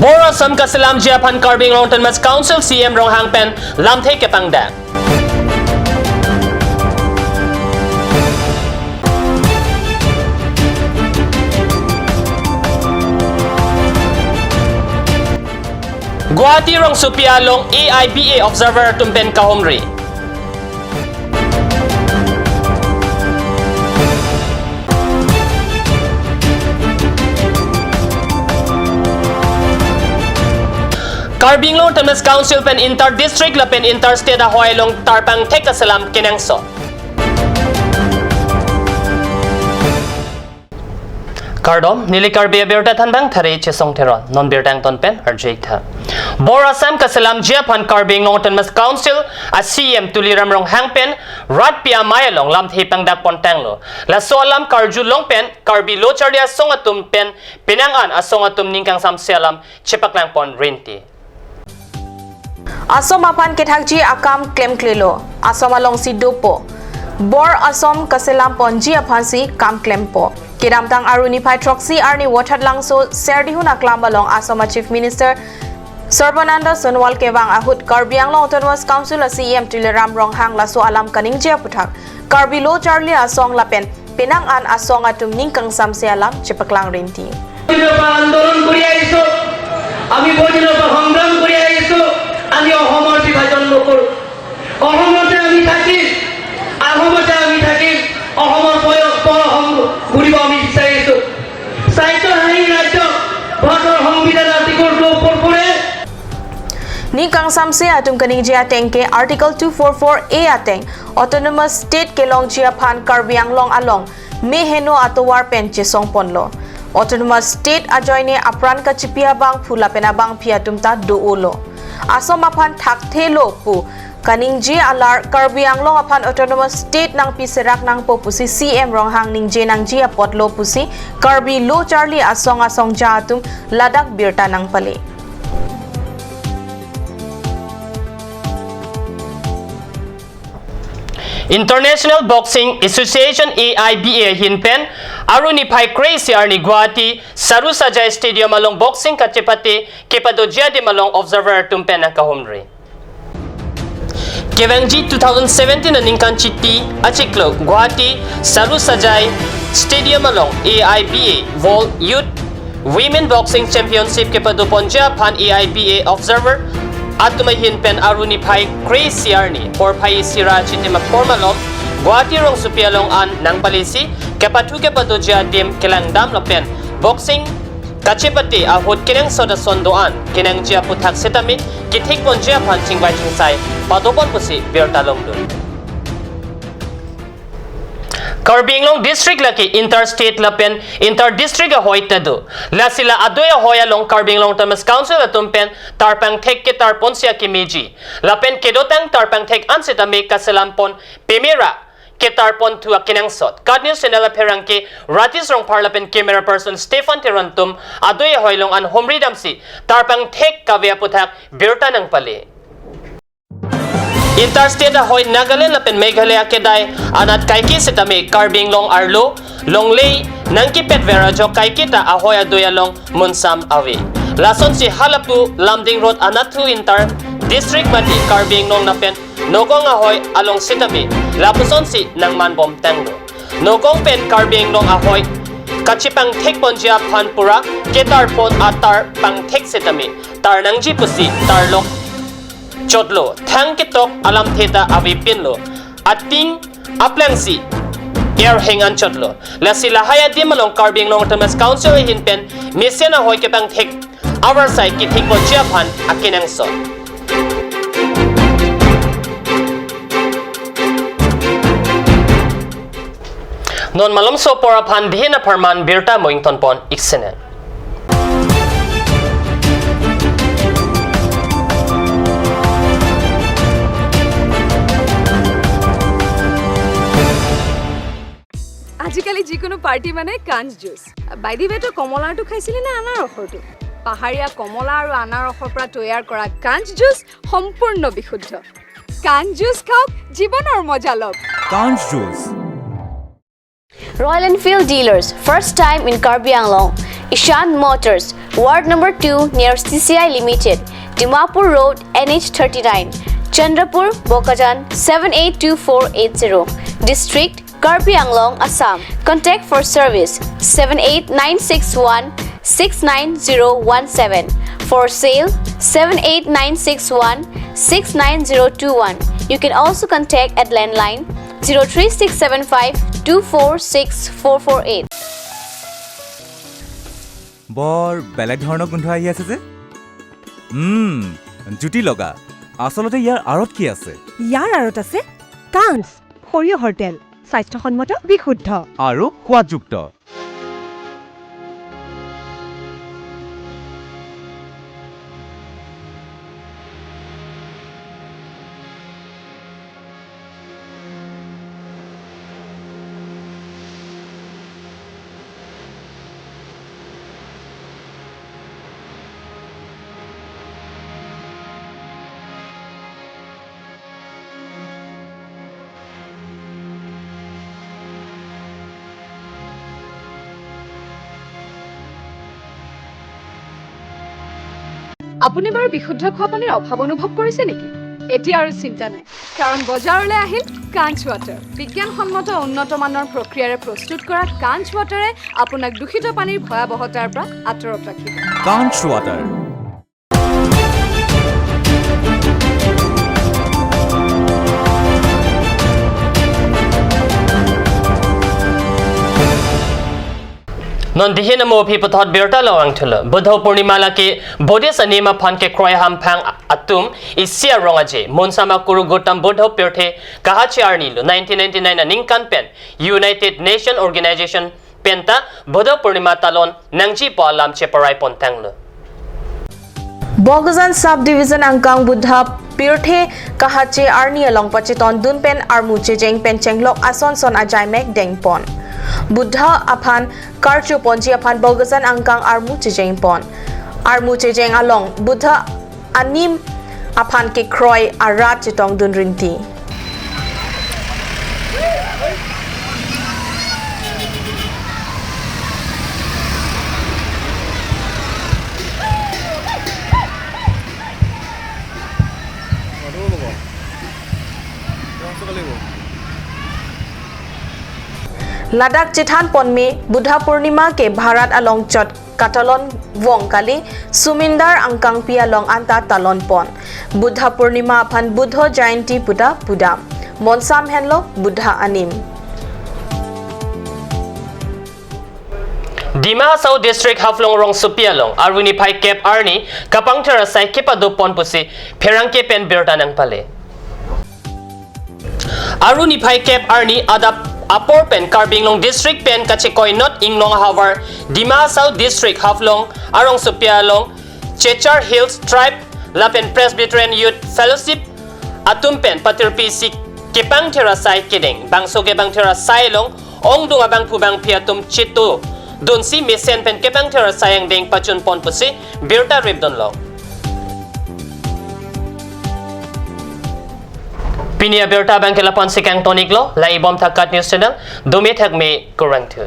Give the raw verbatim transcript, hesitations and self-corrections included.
Bor Assam kaselamji aphan Karbi Anglong Autonomous Council C M Ronghang pen lamthe kepangdak. Guwahati rongsopi along A I B A observer atum pen kahumri. Karbi Anglong Autonomous Council pen inter district lapen inter state ahoi along tarpangthek kaselam kenangsot. Kardom, neli Karbi Abirta thanbang thari Chesong Teron, non birta angton pen arju-ik tha. Bor Assam kaselamji aphan Karbi Anglong Autonomous Council a C M Tuliram Ronghang pen rat pi amei along lamthe pangdak pontanglo. Laso alam karjulong pen Karbi lo charli asong atum pen penang an asong atum ning kangsamse alam chepaklang pon rinti. Asom aphan kethakji akam klemklelo, asom alongsi dopo. Bor Assam kaselam ponji aphansi kam klempo. Kedamtang Aru niphai throksi arni Wothat Langso Serdihun aklam along Asom a Chief Minister Sarbananda Sonowal kevang ahut Karbi Anglong Autonomous Council a C M Tuliram Ronghang laso alam kaningje aputhak Karbi lo charli asong lapen penang an asong atum ning kangsamse alam chepaklang rinti. দিনৰ পৰা আন্দোলন কৰি আহিছো। আমি বহু দিনৰ পৰা সংগ্ৰাম কৰি আহিছো। আমি অসমৰ বিভাজন নকৰো। অসমতে আমি থাকিম, আহোমতে আমি থাকিম। অসমৰ পয়-, পৰ অসম গঢ়িব আমি বিচাৰিছো। স্বায়ত্তশাসী ৰাজ্য, ভাৰতৰ সংবিধান আৰ্টিকল টু ফ'ৰ ফ'ৰে Ning kangsamse atum kaningje ateng ke Article two four four A ateng Autonomous State kelongji aphan Karbi Anglong along me heno atovar pen chesong ponlo. Autonomous State ajoine apran kachipi abangphu lapen abangpi atum ta do-olo. Asom aphan thakthelo pu kaningje alar Karbi Anglong aphan Autonomous State nangpi serak nangpo pusi C M Ronghang ningje nangji apotlo pusi Karbi lo charli asong asongja atum ladak birta nangpale. International Boxing Association A I B A ahin pen Aru niphai kre-isi arni Guwahati Saru Sajai Stadium along boxing kachepate kepadoji adim along observer atum pen nangkahumri. Kevangji two thousand seventeen aningkan chiti achiklo Guwahati Saru Sajai Stadium along A I B A World Youth Women Boxing Championship kepadoponji aphan A I B A observer atum ahin pen Aru niphai kre-isi arni porphai isi ra chitim apor malom Guwahati rongsopi along an nangpalesi kepathu kepadoji adim kelangdam lapen boxing kachepate ahut kenangsot ason do-an kenangji aputhak setame kethekponji aphan chingvai chingsai padopon pusi birta longdun. Karbi Anglong district lake inter state lapen inter district ahoi ta do. Lasi la adoi ahoi along Karbi Anglong Autonomous Council atum pen tarpangthek ketarponsi akemeji lapen kedotang tarpangthek an setame kaselampon pemera ketarponthu akenangsot. KAT News Channel apherangke Ratish Rongphar lapen camera person Stephen Teron atum adoi ahoi along an humri damsi tarpangthek kave aputhak birta nangpale. Inter state ahoi Nagaland lapen Meghalaya kedai anat kaike setame Karbi Anglong arlo longle nangkepet vera jok kaike ta ahoi adoi along munsam ave. Lasonsi halapu Lumding Road anatthu inter district mati Karbi Anglong lapen Nagaon ahoi along setame lapusonsi nangmanbomtanglo. Nagaon pen Karbi Anglong ahoi kachepangthekponji aphan pura ketarpon atarpangthek setame tarnangji pusi tarlok chotlo, thang ketok alamthe ta avepinlo, ating aplangsi erheng anchotlo. Lasi lahai adim along Karbi Anglong Autonomous Council ahin pen mesen ahoi kepangthek avarsai kethekponji aphan akenangsot. Non malomso apor aphan dihin apharman birta mo-ingtonpon-ik sene. আজিকালি যিকোনো পাৰ্টি মানে কাঞ্চ juice. By the ৱে, তই কমলাৰটো খাইছিলি নে আনাৰসৰটো? পাহাৰীয়া কমলা আৰু আনাৰসৰ পৰা তৈয়াৰ কৰা কাঞ্চ জুচ সম্পূৰ্ণ বিশুদ্ধ। কাঞ্চ জুচ খাওক, জীৱনৰ মজা লওক। কাঞ্চ juice. Royal Enfield dealers, first time in Karbi Anglong, Ishan Motors, Ward number two near C C I Limited, Dimapur Road, N H thirty-nine, Chandrapur, Bokajan seven eight two four eight zero, District Karbi Anglong, Assam. Contact for service seven eight nine six one six nine zero one seven. For sale seven eight nine six one six nine zero two one. You can also contact at landline zero three six seven five two four six four four eight. বৰ বেলেগ ধৰণৰ গোন্ধ আহি আছে যে। উম, জুতি লগা। আচলতে ইয়াৰ আঁৰত কি আছে? ইয়াৰ আঁৰত আছে কাঞ্চ সৰিয়হৰ তেল, স্বাস্থ্যসন্মত, বিশুদ্ধ। আৰু সোৱাদযুক্ত। আপুনি বাৰু বিশুদ্ধ খোৱা পানীৰ অভাৱ অনুভৱ কৰিছে নেকি? এতিয়া আৰু চিন্তা নাই, কাৰণ বজাৰলৈ আহিল কাঞ্চ ৱাটাৰ। বিজ্ঞানসন্মত উন্নত মানৰ প্ৰক্ৰিয়াৰে প্ৰস্তুত কৰা কাঞ্চ ৱাটাৰে আপোনাক দূষিত পানীৰ ভয়াৱহতাৰ পৰা আঁতৰত ৰাখিব। কাঞ্চ water. Non dihin amo aphi puthot birta lo-ang thulo. Buddha Purnima lake Buddhist anim aphan kekroi hamphang atum isi arong aje. Monsam akuru Gautam Buddha pirthe kahache arni lo nineteen ninety-nine aningkan pen United Nation Organization penta Buddha Purnima talon nangjipo alam cheparai pontanglo. Bokajan Sub Division angkang Buddha pirthe kahache arni along pachetondun pen armu chejeng pen chenglok ason son ajai mek dengpon. Buddha aphan karcho ponji aphan Bokajan angkang armu chejeng pon. Armu chejeng along Buddha anim aphan kekroi arat chetongdun rinti. Ladak chethan ponme Buddha Purnima ke Bharat along chot katalon vong kali, sumindar angkangpi along anta talon pon. Buddha Purnima aphan Buddha Jayanti puta pudam. Monsam henlo Buddha anim. Dima Hasao District Haflong rongsopi along aruni phai kep arni kapangthir asai kepado pon pusi pherangke pen birta nangpale. Aruni phai kep arni adap apor pen Karbi Anglong District pen kachekoi not inglong ahavar Dima Hasao District Haflong arongsopi along Chechar Hills Tribe lapen Presbyterian Youth Fellowship atum pen patirpi si kepangthir asai kedeng. Bangso kepangthir asai along ongdung abangphu bangphi atum chetodunsi mesen pen kepangthir asai angdeng pachun pon pusi birta ripdunlo. Pini abirta abang ke lapu-an si kangton-iklo, langdun bom tha KAT News Channel, dome thakme kurvangthu.